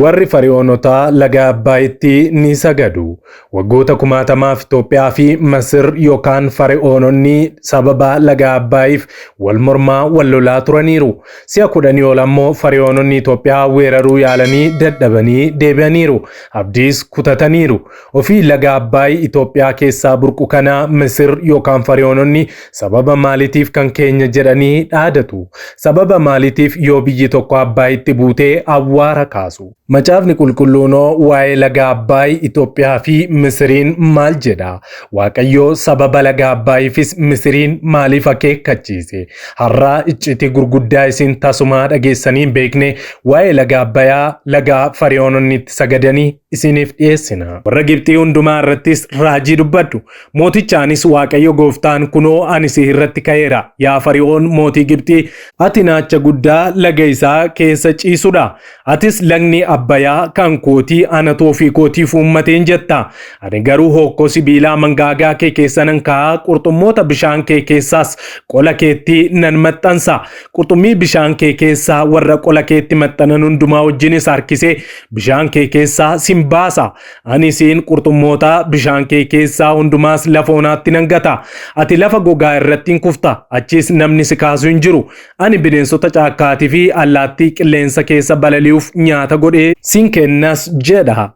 Warri Fari'oonotaa laga Abbaayitti ni sagadu. Waggoota kumaatamaaf Itoophiyaa fi Masir yookaan Fari'oononni sababa laga Abbaayiif wal mormaa wal lolaa turaniiru. Si'a kudhanii ol ammoo Fari'oononni Itoophiyaa weeraruu yaalanii dadhabanii deebi'aniiru. Abdiis kutataniiru. Ofii laga Abbaay Itoophiyaa keessaa burqu kana Misir yookaan Fari'oononni sababa maaliitiif kan keenya jedhanii dhaadatu? Sababa maaliitiif yoo biyyi tokko Abbaayitti buutee awwaara kaasu? Macaafni Qulqulluunoo waa'ee laga Abbaay Itoophiyaa fi Misiriin maal jedha? Waaqayyo sababa laga Abbaayiifis Misiriin maaliif akeekkachiise? Har'a icciitii gurguddaa isin tasumaa dhageessanii hin beekne waa'ee laga Abbayaa, laga Fari'oononni itti sagadanii isiniif dhiyeessina. Warra Gibxii hundumaa irrattis raajii dubbadhu. Mootichaanis Waaqayyo gooftaan kunoo ani si irratti ka'eera. Yaa Fari'oon mootii Gibxii, ati naacha guddaa laga isaa keessa ciisudha. Atis lagni Abbayaa kan kootii anatu ofii kootiif uummateen jetta. Ani garuu hookkoo sibiilaa mangaagaa kee keessa nan kaa'a, qurxummoota bishaan kee keessaas qola keetti nan maxxansa. Qurxummii bishaan kee keessaa warra qola keetti maxxanan hundumaa wajjinis harkisee bishaan kee keessaa sin baasa. Ani siin qurxummoota bishaan kee keessaa hundumaas lafa onaatti nan gata. Ati lafa gogaa irratti hin kufta, achiis namni si kaasu hin jiru. Ani bineensota caakkaatii fi allaattii qilleensa keessa balali'uuf nyaata godhee sin kennas jedha.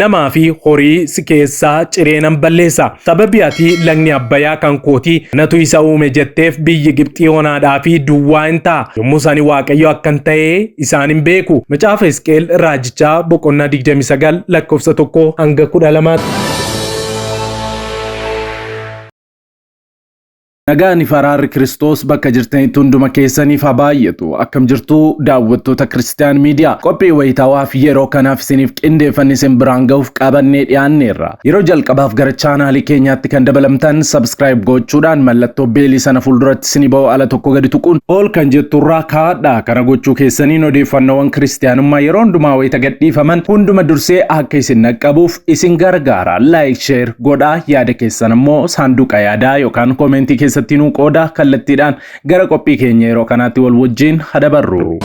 Namaa fi horii si keessaa ciree nan balleessa. Sababii ati lagni Abbayaa kan kootii anatu isa uume jetteef biyyi Gibxii onaadhaa fi duwwaa in ta'a. Yommus ani Waaqayyo akkan ta'e isaan hin beeku. Macaafa Hisqeel raajichaa boqonnaa 29 lakkoofsa 1 hanga 12. Nagaan fi araarri Kiristoos bakka jirtanitti hunduma keessaniif haa baay'atu. Akkam jirtu daawwattoota Kiristiyaan Miidiyaa. Qophii wayitaawaa fi yeroo kanaaf isiniif qindeeffanne isin biraan gahuuf qabannee dhiyaanneerra. Yeroo jalqabaaf gara chaanaalii keenyaatti kan dabalamtan subscribe gochuudhaan mallattoo beelii sana fuulduratti isinii ba'u ala tokko gadi tuquun ol kan jetturraa kaa'adha. Kana gochuu keessaniin odeeffannoowwan Kiristiyaanummaa yeroo hundumaa wayita gadhiifaman hunduma dursee akka isin dhaqqabuuf isin gargaara. Like, share godhaa yaada keessan ammoo saanduqa yaadaa yookaan koomentii keessatti nuu qooda kallattiidhaan gara qophii keenya yeroo kanaatti wal wajjin hadabarru.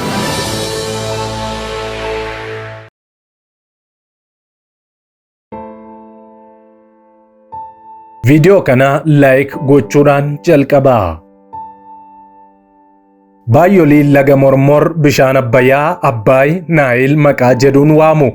Viidiyoo kana like gochuudhaan jalqabaa. Baay'oliin laga Mormor bishaan Abbayyaa, Abbaay, Naayil maqaa jedhuun waamu.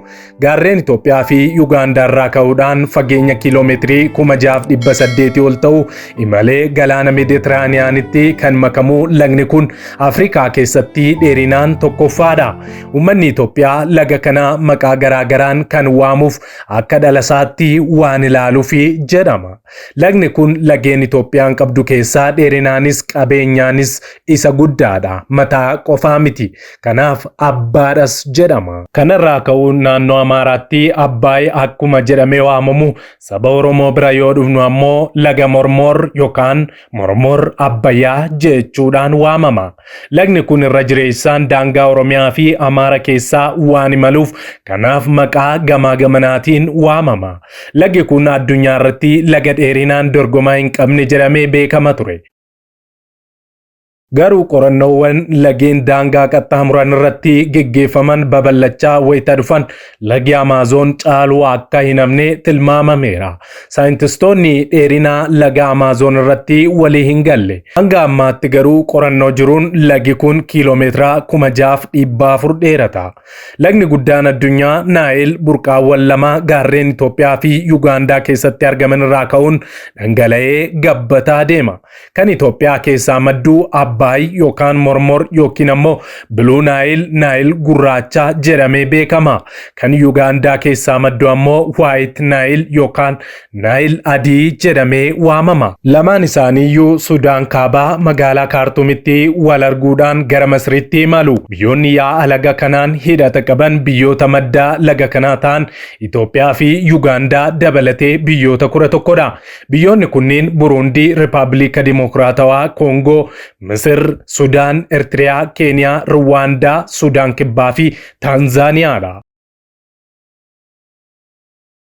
Gaarreen Itoophiyaa fi Yugaandaa irraa ka'uudhaan fageenya kiiloomeetirii 6,800 ol ta'u imalee galaana Meeditiraaniyaanitti kan makamu lagni kun Afrikaa keessatti dheerinaan tokkoffaadha. Uummanni Itoophiyaa laga kana maqaa garaagaraan kan waamuuf akka dhalasaatti waan ilaaluufi jedhama. Lagni kun lageen Itoophiyaan qabdu keessaa dheerinaanis qabeenyaanis isa guddaadha. Mataa qofaa miti. Kanaaf abbaadhas jedhama. Kanarraa ka'uun naannoo Amaaraatti Abbaay akkuma jedhamee waamamu saba Oromoo bira yoo dhufnu ammoo laga Mormor yookaan Mormor Abbayyaa jechuudhaan waamama. Lagni kun irra jireessaan daangaa Oromiyaa fi Amaara keessaa waan imaluuf kanaaf maqaa gamaa gamanaatiin waamama. Lagi kun addunyaa irratti laga dheerinaan dorgomaa hin qabne jedhamee beekama ture. Garuu qorannoowwan lageen daangaa qaxxaamuran irratti geggeeffaman babal'achaa wayita dhufan lagi Amaazoon caaluu akka hin hafne tilmaamameera. Saayintistoonni dheerina laga Amaazoon irratti walii hin galle. Hanga ammaatti garuu qorannoo jiruun lagi kun kiiloomeetira 6,400 dheerata. Lagni guddaan addunyaa Naayil burqaawwan lama gaarreen Itoophiyaa fi Yugaandaa keessatti argaman irraa ka'uun dhangala'ee gabbataa deema. Kan Itoophiyaa keessaa maddu Abbaay yookaan Mormor yookiin ammoo Biluu Naayil, Naayil Gurraacha jedhamee beekama. Kan Yugaandaa keessaa maddu ammoo Waayit Naayil yookaan Naayil Adii jedhamee waamama. Lamaan isaaniiyyuu Sudaan Kaabaa magaalaa Kaartuumitti wal arguudhaan gara Masriitti imalu. Biyyoonni yaa'a laga kanaan hidhata qaban biyyoota madda laga kanaa ta'an Itoophiyaa fi Yugaandaa dabalatee biyyoota 11dha. Biyyoonni kunniin Buruundii, Ripaabilika Dimokiraatawaa Koongoo, Misir, Sudaan, Ertiriyaa, Keeniyaa, Ruwaandaa, Sudaan Kibbaa fi Taanzaaniyaadha.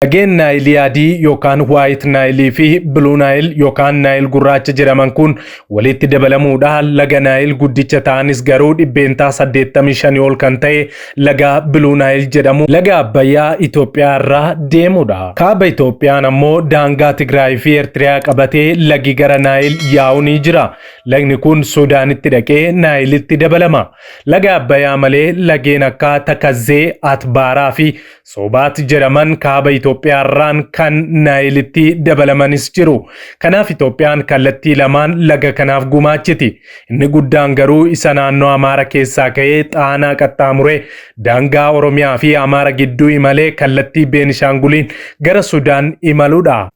Lageen Naayilii adii yookaan White Naayilii fi Blue Nile yookaan Naayil gurraacha jedhaman kun walitti dabalamuudhaan laga Naayil guddicha ta'anis, garuu 85% ol kan ta'e laga Blue Nile jedhamu laga Abbayyaa Itoophiyaa irraa deemudha. Kaaba Itoophiyaan ammoo daangaa Tigraay fi Eertiriyaa qabatee lagi gara Naayil yaa'u ni jira. Lagni kun Suudaanitti dhaqee Naayilitti dabalama. Laga Abbayyaa malee lageen akka Takazzee, Atbaaraa fi Sobaat jedhaman kaaba Itoophiyaa irraan kan Naayilitti dabalamanis jiru. Kanaaf Itoophiyaan kallattii lamaan laga kanaaf gumaachiti. Inni guddaan garuu isa naannoo Amaara keessaa ka'ee Xaanaa qaxxaamuree daangaa Oromiyaa fi Amaara gidduu imalee kallattii Beenishaanguliin gara Sudaan imaludha.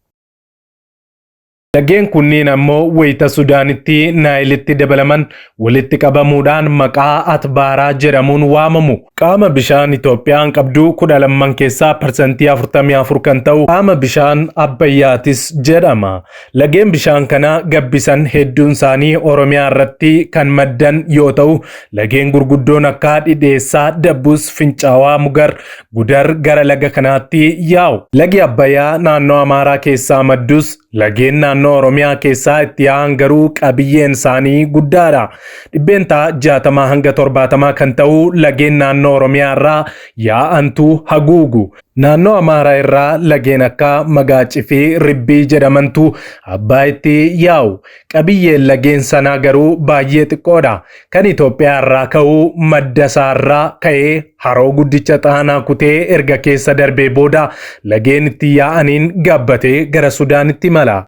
Lageen kunniin ammoo wayita Sudaanitti Naayilitti dabalaman walitti qabamuudhaan maqaa Atbaaraa jedhamuun waamamu. Qaama bishaan Itoophiyaan qabdu 12 keessaa 44% kan ta'u qaama bishaan Abbayyaatis jedhama. Lageen bishaan kana gabbisan hedduun isaanii Oromiyaa irratti kan maddan yoo ta'u, lageen gurguddoon akka Dhidheessaa, Dabbus, Fincaawaa, Mugar, Gudar gara laga kanaatti yaa'u. Lagi Abbayyaa naannoo Amaaraa keessaa maddus, lageen naannoo Oromiyaa keessaa itti yaa'an garuu qabiyyeen isaanii guddaadha. 60% hanga 70 kan ta'u lageen naannoo Oromiyaa irraa yaa'antu haguugu. Naannoo Amaaraa irraa lageen akka Magaacii fi Ribbii jedhamantu Abbaayitti yaa'u. Qabiyyeen lageen sanaa garuu baay'ee xiqqoodha. Kan Itoophiyaa irraa ka'u madda isaarraa ka'ee haroo guddicha Xaanaa kutee erga keessa darbee booda lageen itti yaa'aniin gabbatee gara Sudaanitti imala.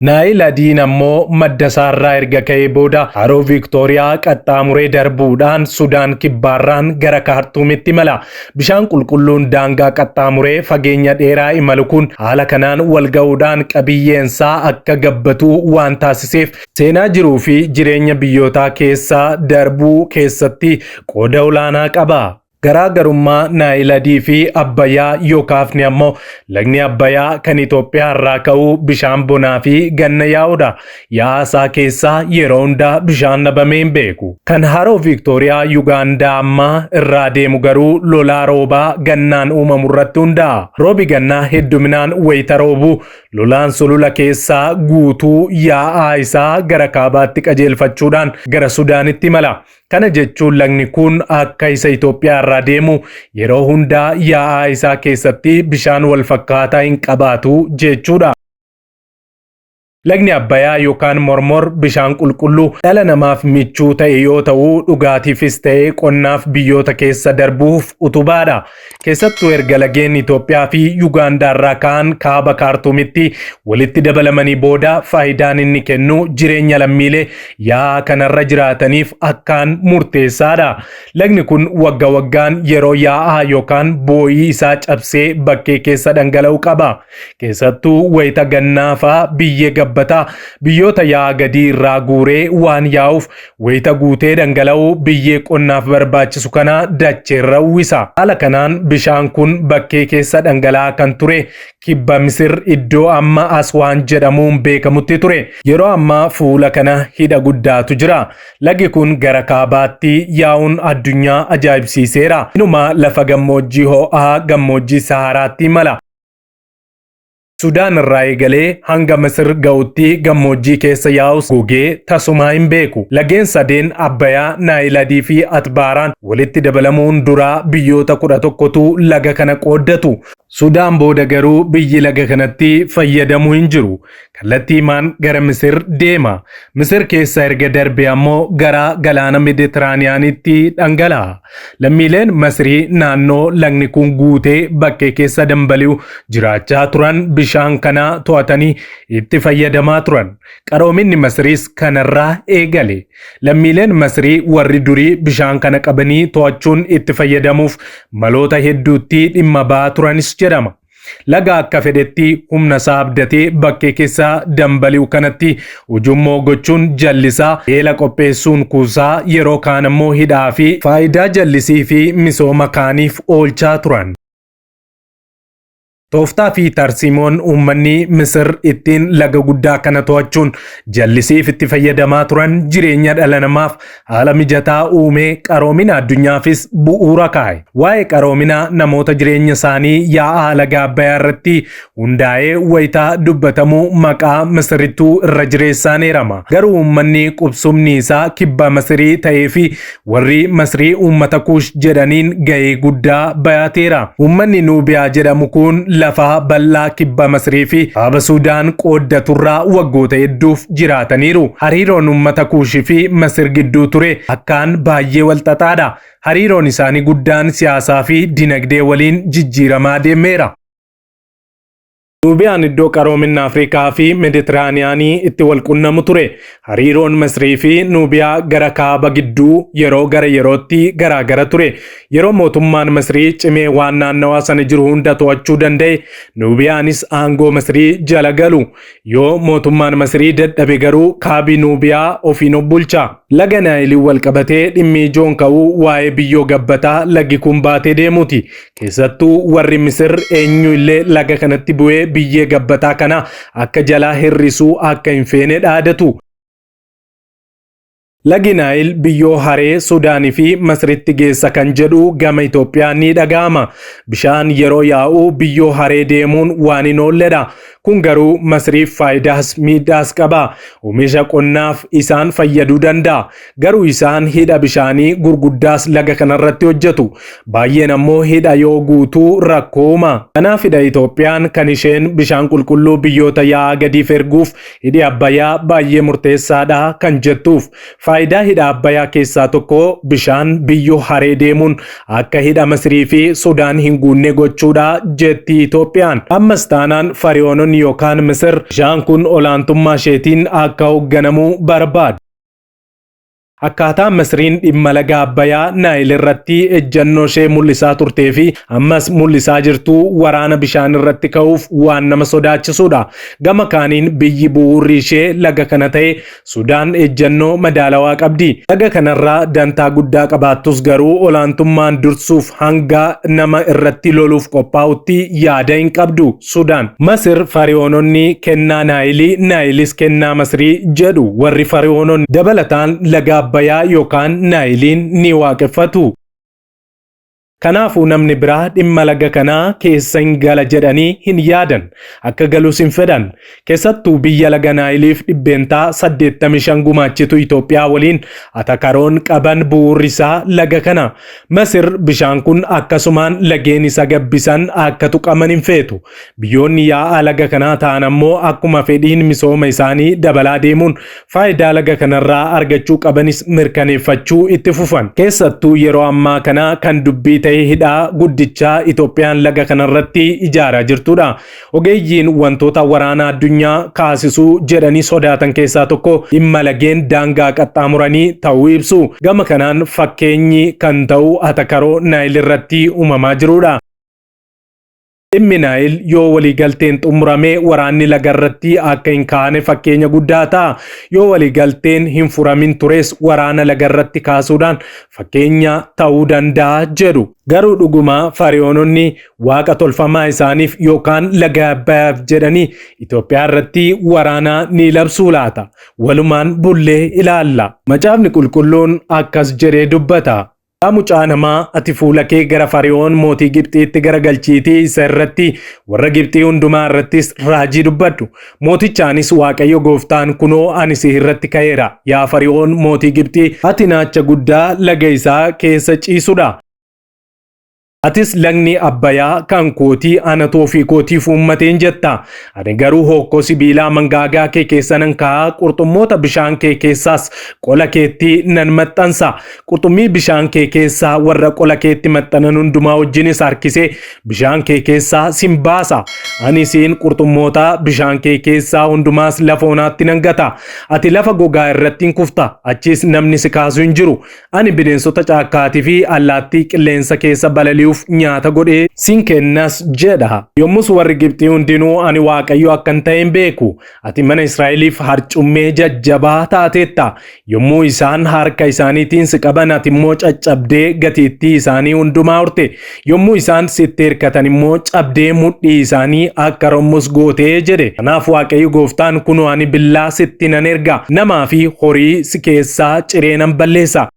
Naayil adiin ammoo madda isaarraa erga ka'ee booda haroo Viiktooriyaa qaxxaamuree darbuudhaan Sudaan kibbaarraan gara Kaartuumitti imala. Bishaan qulqulluun daangaa qaxxaamuree fageenya dheeraa imalu kun haala kanaan wal ga'uudhaan qabiyyeensaa akka gabbatu waan taasiseef, seenaa jiruu fi jireenya biyyootaa keessa darbuu keessatti qooda olaanaa qaba. Garaagarummaa Naayil adii fi Abbayyaa yoo kaafne ammoo, lagni Abbayyaa kan Itoophiyaa irraa ka'u bishaan bonaa fi ganna yaa'udha. Yaa'a isaa keessaa yeroo hundaa bishaan dhabamee hin beeku. Kan haroo Viiktooriyaa Yugaandaa ammaa irraa deemu garuu lolaa roobaa gannaan uumamu irratti hundaa'a. Roobi gannaa hedduminaan wayita roobu, lolaan sulula keessaa guutuu yaa'aa isaa gara kaabaatti qajeelfachuudhaan gara Sudaanitti imala. Kana jechuun lagni kun akka isa Itoophiyaa irraa deemu yeroo hundaa yaa'aa isaa keessatti bishaan wal fakkaataa hin qabaatu jechuudha. Lagni Abbayaa yookaan Mormor bishaan qulqulluu dhala namaaf michuu ta'e yoo ta'u, dhugaatiifis ta'e qonnaaf biyyoota keessa darbuuf utubaadha. Keessattuu erga lageen Itoophiyaa fi Yugaandaa irraa ka'an kaaba Kaartuumitti walitti dabalamanii booda faayidaan inni kennu jireenya lammiilee yaa'aa kanarra jiraataniif akkaan murteessaadha. Lagni kun wagga waggaan yeroo yaa'aa yookaan boo'ii isaa cabsee bakkee keessa dhangala'u qaba. Keessattuu wayita gannaa fa'aa biyyee gabbataa biyyoota yaa'a gadii irraa guuree waan yaa'uuf, wayita guutee dhangala'u biyyee qonnaaf barbaachisu kana dacheerra uwwisa. Haala kanaan bishaan kun bakkee keessa dhangala'aa kan ture kibba Misir iddoo amma Aswaan jedhamuun beekamutti ture. Yeroo ammaa fuula kana hidha guddaatu jira. Lagi kun gara kaabaatti yaa'uun addunyaa ajaa'ibsiiseera. Inuma lafa gammoojjii ho'aa gammoojjii Saharaatti imala. Sudaan irraa eegalee hanga Misir ga'utti gammoojjii keessa yaa'us gogee tasumaa hin beeku. Lageen sadeen Abbayaa, Naayil Adii fi Atbaaraan walitti dabalamuun duraa biyyoota 11tu laga kana qooddatu. Sudaan booda garuu biyyi laga kanatti fayyadamu hin jiru. Kallattiimaan gara Misir deema. Misir keessa erga darbee ammoo gara galaana Meditiraaniyaanitti dhangala'a. Lammiileen Masrii naannoo lagni kun guutee bakkee keessa dambali'u jiraachaa turan bishaan kana to'atanii itti fayyadamaa turan. Qaroominni Masriis kanarraa eegale. Lammiileen Masrii warri durii bishaan kana qabanii to'achuun itti fayyadamuuf maloota hedduutti dhimma ba'aa turanis jedhama. Laga akka fedhetti humna isaa abdatee bakkee keessa dambali'u kanatti ujummoo gochuun jallisaa, eela qopheessuun kuusaa, yeroo kaan ammoo hidhaa fi faayidaa jallisii fi misooma kaaniif oolchaa turan. Tooftaa fi tarsiimoon uummanni Misir ittiin laga guddaa kana to'achuun jallisiif itti fayyadamaa turan jireenya dhala namaaf haala mijataa uumee qaroomina addunyaafis bu'uura kaa'e. Waa'ee qaroominaa namoota jireenya isaanii yaa'aa laga Abbayyaa irratti hundaa'ee wayitaa dubbatamu maqaa Misirittuu irra jireessaan eerama. Garuu uummanni qubsumni isaa kibba Masirii ta'ee fi warri Masirii uummata Kuush jedhaniin ga'ee guddaa bayateera. Uummanni Nuubiyaa jedhamu kun lafa bal'aa kibba Masirii fi kaaba Suudaan qooddaturraa waggoota hedduuf jiraataniiru. Hariiroon uummata Kuushii fi Masir gidduu ture akkaan baay'ee walxaxaadha. Hariiroon isaanii guddaan siyaasaa fi dinagdee waliin jijjiiramaa deemeera. Nuubiyaan iddoo qaroominna Afrikaa fi Meditiraaniyaanii itti wal qunnamu ture. Hariiroon Masrii fi Nuubiyaa gara kaaba gidduu yeroo gara yerootti garaagara ture. Yeroo mootummaan Masrii cimee waan naannawaa sana jiru hunda to'achuu danda'e, Nuubiyaanis aangoo Masrii jala galu. Yoo mootummaan Masrii dadhabe garuu kaabi Nuubiyaa ofiin of bulcha. Laga Naayiliin wal qabatee dhimmi ijoon ka'u waa'ee biyyoo gabbataa lagi kun baatee deemuuti. Keessattuu warri Misir eenyu illee laga kanatti bu'ee biyyee gabbataa kana akka jalaa hir'isuu akka hin feene dhaadatu. Lagi Naayil biyyoo haree Sudaanii fi Masritti geessa kan jedhu gama Itoophiyaa ni dhaga'ama. Bishaan yeroo yaa'u biyyoo haree deemuun waan hin oolledha. Kun garuu Masriif faayidaas miidhaas qaba. Oomisha qonnaaf isaan fayyaduu danda'a. Garuu isaan hidha bishaanii gurguddaas laga kanarratti hojjetu. Baay'een ammoo hidha yoo guutuu rakkoo uuma. Kanaafidha Itoophiyaan kan isheen bishaan qulqulluu biyyoota yaa'aa gadiif erguuf hidhi Abbayyaa baay'ee murteessaadha kan jettuuf. Faayidaa hidha Abbayyaa keessaa tokko bishaan biyyoo haree deemuun akka hidha Masrii fi Sudaan hin guunne gochuudha jetti Itoophiyaan. Ammas taanaan Fari'oononni yookaan Misir bishaan kun olaantummaa isheetiin akka hoogganamu barbaadu. Akkaataa Masriin dhimma laga Abbayaa Naayil irratti ejjannoo ishee mul'isaa turtee fi ammas mul'isaa jirtu waraana bishaan irratti ka'uuf waan nama sodaachisudha. Gama kaaniin biyyi bu'uurri ishee laga kana ta'e Sudaan ejjannoo madaalawaa qabdi. Laga kanarraa dantaa guddaa qabaattus garuu olaantummaan dursuuf hanga nama irratti loluuf qophaa'utti yaada hin qabdu Sudaan. Masir Fari'oononni kennaa Naayilii, Naayilis kennaa Masrii jedhu warri Fari'oononni. Dabalataan laga Abbayaa yookaan Naayiliin ni waaqeffatu. Kanaafuu namni biraa dhimma laga kanaa keessa hin gala jedhanii hin yaadan. Akka galus hin fedhan. Keessattuu biyya laga Naayiliif 85% gumaachitu Itoophiyaa waliin atakaroon qaban bu'uurri isaa laga kana. Masir bishaan kun akkasumaan lageen isa gabbisan akka tuqaman hin feetu. Biyyoonni yaa'aa laga kanaa ta'an ammoo akkuma fedhiin misooma isaanii dabalaa deemuun faayidaa laga kanarraa argachuu qabanis mirkaneeffachuu itti fufan. Keessattuu yeroo ammaa kana kan dubbii ta'e hidhaa guddichaa Itoophiyaan laga kanarratti ijaaraa jirtudha. Ogeeyyiin wantoota waraana addunyaa kaasisuu jedhanii sodaatan keessaa tokko dhimma lageen daangaa qaxxaamuranii ta'uu ibsu. Gama kanaan fakkeenyi kan ta'u atakaroo Naayil irratti uumamaa jirudha. Dhimmi Naayil yoo waliigalteen xumurame waraanni lagarratti akka hin kaane fakkeenya guddaa ta'a. Yoo waliigalteen hin furamin tures waraana lagarratti kaasuudhaan fakkeenya ta'uu danda'a jedhu. Garuu dhuguma Fari'oononni waaqa tolfamaa isaaniif yookaan laga Abbayaaf jedhanii Itoophiyaa irratti waraana ni labsuu laata? Walumaan bullee ilaalla. Macaafni Qulqulluun akkas jedhee dubbata. Yaa mucaa namaa, ati fuula kee gara Fari'oon mootii Gibxiitti garagalchiitii isa irratti, warra Gibxii hundumaa irrattis raajii dubbadhu. Mootichaanis Waaqayyo gooftaan kunoo ani si irratti ka'eera. Yaa Fari'oon mootii Gibxii, ati naacha guddaa laga isaa keessa ciisudha. Atis lagni Abbayaa kan kootii anatu ofii kootiif uummateen jetta. Ani garuu hookkoo sibiilaa mangaagaa kee keessa nan kaa'a, qurxummoota bishaan kee keessaas qola keetti nan maxxansa. Qurxummii bishaan kee keessaa warra qola keetti maxxanan hundumaa wajjinis harkisee bishaan kee keessaa sin baasa. Ani siin qurxummoota bishaan kee keessaa hundumaas lafa onaatti nan gata. Ati lafa gogaa irratti hin kufta, achiis namni si kaasu hin jiru. Ani bineensota caakkaatii fi allaattii qilleensa keessa balali'uuf booji'uuf nyaata godhee sin kennas jedha. Yommus warri Gibxii hundinuu ani Waaqayyo akkan ta'e hin beeku. Ati mana Israa'eliif harcummee jajjabaa taateetta. Yommuu isaan harka isaaniitiin si qaban ati immoo caccabdee gatiittii isaanii hundumaa urte. Yommuu isaan sitti hirkatan immoo cabdee mudhii isaanii akka rommus gootee jedhe. Kanaaf Waaqayyo gooftaan kunoo ani billaa sitti nan erga. Namaa fi horii si keessaa ciree nan balleessa.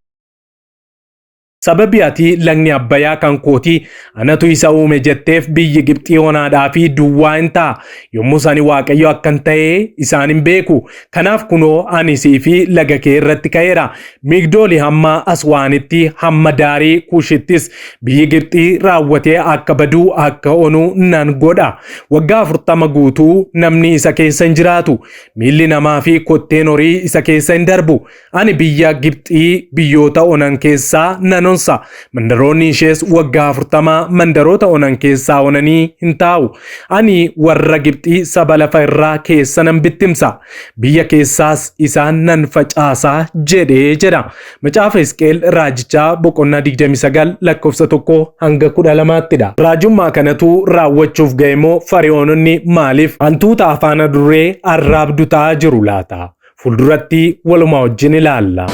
Sababii ati lagni Abbayaa kan kooti anatu isa uume jetteef biyyi Gibxii onaadhaa fi duwwaa in ta'a. Yommus ani Waaqayyo akkan ta'e isaan hin beeku. Kanaaf kunoo ani sii fi laga kee irratti ka'eera. Migdooli hamma Aswaanitti hamma daarii Kushittis biyyi Gibxii raawwatee akka badu akka onu nan godha. Waggaa 40 guutuu namni isa keessa hin jiraatu. Miilli namaa fi kotteen horii isa keessa hin darbu. Ani biyya Gibxii biyyoota onan keessaa nan onsa. Mandaroonni ishees waggaa 40 mandaroota onan keessaa onanii hin taa'u. Ani warra Gibxii saba lafa irraa keessa nan bittimsa. Biyya keessaas isaan nan facaasa jedhee jedha. Macaafa Hisqeel raajichaa boqonnaa 29 lakkoofsa 1 hanga 12 dha. Raajummaa kanatu raawwachuuf ga'e moo Fari'oononni maaliif hantuuta afaan adurree arraabdu ta'aa jiru laata? Fuulduratti walumaa wajjin ilaalla.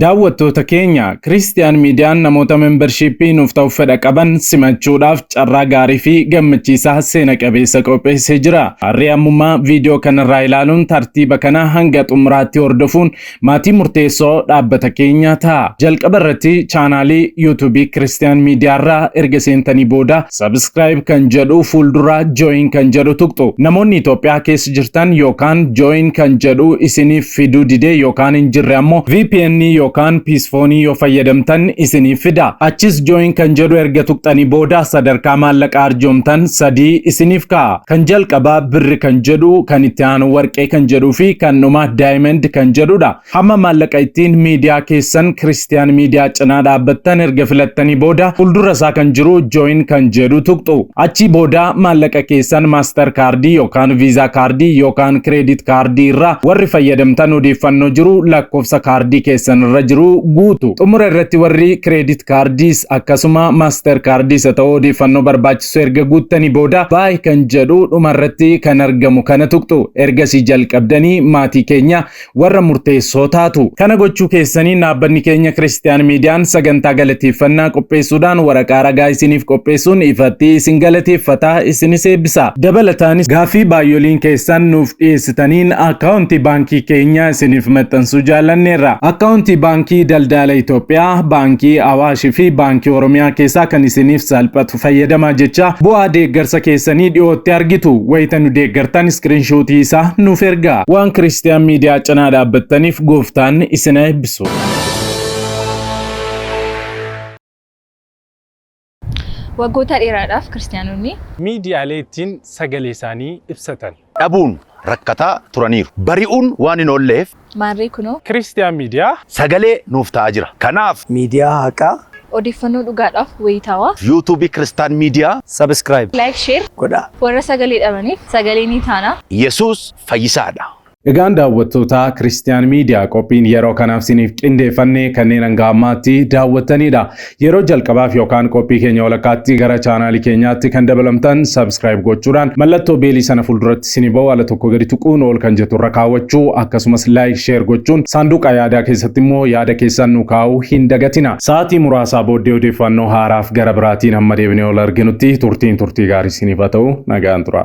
Daawwattoota keenya, Kiristiyaan Miidiyaan namoota membershiippii nuuf ta'uuf fedha qaban simachuudhaaf carraa gaarii fi gammachiisaa seena qabeessa qopheessee jira. Harree ammummaa viidiyoo kanarraa ilaaluun tartiiba kana hanga xumuraatti hordofuun maatii murteessoo dhaabbata keenyaa ta'a. Jalqaba irratti chaanaalii yuutuubii Kiristiyaan Miidiyaarraa erga seentanii booda Subscribe kan jedhu fuuldura join kan jedhu tuqxu. Namoonni Itoophiyaa keessa jirtan yookaan join kan jedhu isiniif fiduu didee yookaan hin jirre ammoo VPN yookaan Peacephone yoo fayyadamtan isiniif fida. Achis join kan jedhu erga tuqxanii booda sadarkaa maallaqa arjoomtan sadii isiniif kaa'a. Kan jalqabaa birri kan jedhu, kan itti aanu warqee kan jedhuu fi kan dhumaa diamond kan jedhudha. Hamma maallaqa ittiin miidiyaa keessan Kiristiyaan Miidiyaa cinaa dhaabbattan erga filattanii booda fuuldura isaa kan jiru Join kan jedhu tuqxu. Achii booda maallaqa keessan Master kaardii yookaan Visa kaardii yookaan Credit kaardii irraa warri fayyadamtan odeeffannoo jiru lakkoofsa kaardii keessan irra jiru guutu. Xumura irratti warri Credit kaardiis akkasuma Master kaardiis haa ta'u odeeffannoo barbaachisu erga guuttanii booda Buy kan jedhu dhuma irratti kan argamu kana tuqxu. Ergasii jalqabdanii maatii keenya warra murteessoo taatu. Kana gochuu keessaniin dhaabbanni keenya Kiristiyaan Miidiyaan sagantaa galateeffannaa qopheessuudhaan waraqaa ragaa isiniif qopheessuun ifatti isin galateeffata, isinis eebbisa. Dabalataanis gaaffii baay'oliin keessan nuuf dhiyeessitaniin akkaawuntii baankii keenya isiniif maxxansuu jaallanneerra. Akkaawuntii baankii Daldaala Itoophiyaa, Baankii Awaash fi Baankii Oromiyaa keessaa kan isiniif salphatu fayyadamaa jechaa bu'aa deeggarsa keessanii dhiyootti argitu. Wayita nu deeggartan iskiriinshuutii isaa nuuf ergaa. Waan Kiristiyaan Miidiyaa cinaa dhaabbattaniif gooftaan isin haa eebbisu. Waggoota dheeraadhaaf Kiristiyaanonni. Miidiyaalee ittiin sagalee isaanii ibsatan. dhabuun rakkataa turaniiru. Bari'uun waan hin oolleef. Maarree kunoo. Kiristiyaan Miidiyaa. Sagalee nuuf ta'aa jira. Kanaaf. Miidiyaa haqaa. Odeeffannoo dhugaadhaaf wayitaawaa. YouTube Kiristaan Miidiyaa. Subscribe. Like share. Godhaa. Warra sagalee dhabaniif sagalee ni taana. Yesuus fayyisaadha. Egaan daawwattoota Kiristiyaan Miidiyaa qophiin yeroo kanaaf siniif qindeeffanne kanneen hanga ammaatti daawwattanidha. Yeroo jalqabaaf yookaan qophii keenya walakkaatti gara chaanaalii keenyaatti kan dabalamtan subscribe gochuudhaan mallattoo beelii sana fuulduratti sini ba'u ala tokko gadi tuquun ol kan jettu irra kaawwachuu akkasumas like share gochuun saanduqa yaadaa keessatti immoo yaada keessan nu kaa'uu hin dagatina. Sa'aatii muraasaa booddee odeeffannoo haaraaf gara biraatiin hamma deebinee ol arginutti turtiin turtii gaarii siniif haa ta'u nagaan tura.